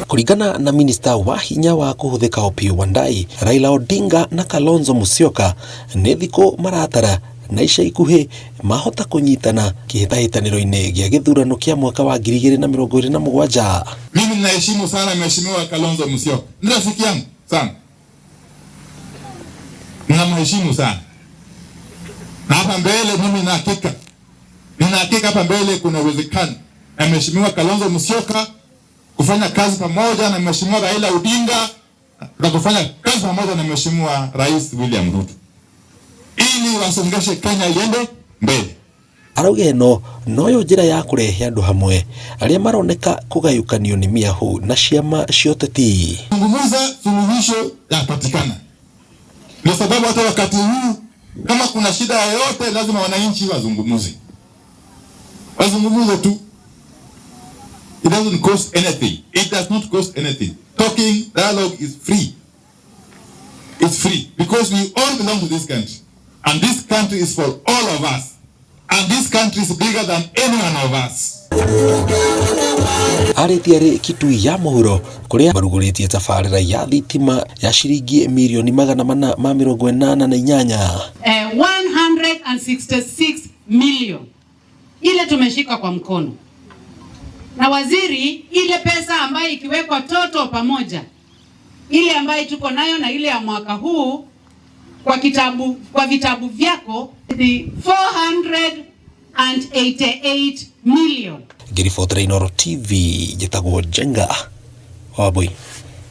Kũringana na minista wa hinya wa kũhũthĩka Opiyo Wandayi, Raila Odinga na Kalonzo Musyoka nĩ thikũ maratara na ica ikuhĩ mahota kũnyitana kĩhĩtahĩtanĩro-inĩ gĩa gĩthurano kĩa mwaka wa 2027. Mimi ninaheshimu sana Mheshimiwa Kalonzo Musyoka, ni rafiki yangu sana, ninamheshimu sana, na hapa mbele mimi nina hakika hapa mbele kuna uwezekano na Mheshimiwa Kalonzo Musyoka kufanya kazi pamoja na Mheshimiwa Raila Odinga na kufanya kazi pamoja na Mheshimiwa Rais William Ruto ili wasongeshe Kenya iende mbele. Arauga ĩno noyo njĩra ya kũrehe andũ hamwe arĩa maroneka kũgayũkanio nĩ mĩahũ na ciama cia ũteti. Zungumza, suluhisho yapatikana. Ndio sababu hata wakati huu kama kuna shida yoyote, lazima wananchi wazungumuze, wazungumuze tu. It doesn't cost anything. It does not cost anything. Talking, dialogue is free. It's free because we all belong to this country. And this country is for all of us. And this country is bigger than any one of us. Arĩtie arĩ Kitui ya mũhuro kũrĩa marugũrĩtie tabarĩra ya thitima ya ciringi mirioni 488. 166 million ile tumeshika kwa mkono na waziri, ile pesa ambayo ikiwekwa total pamoja, ile ambayo tuko nayo na ile ya mwaka huu kwa vitabu vyako ni 488 million. Ngĩribotera Inooro TV, njĩtagwo Njenga Wambui.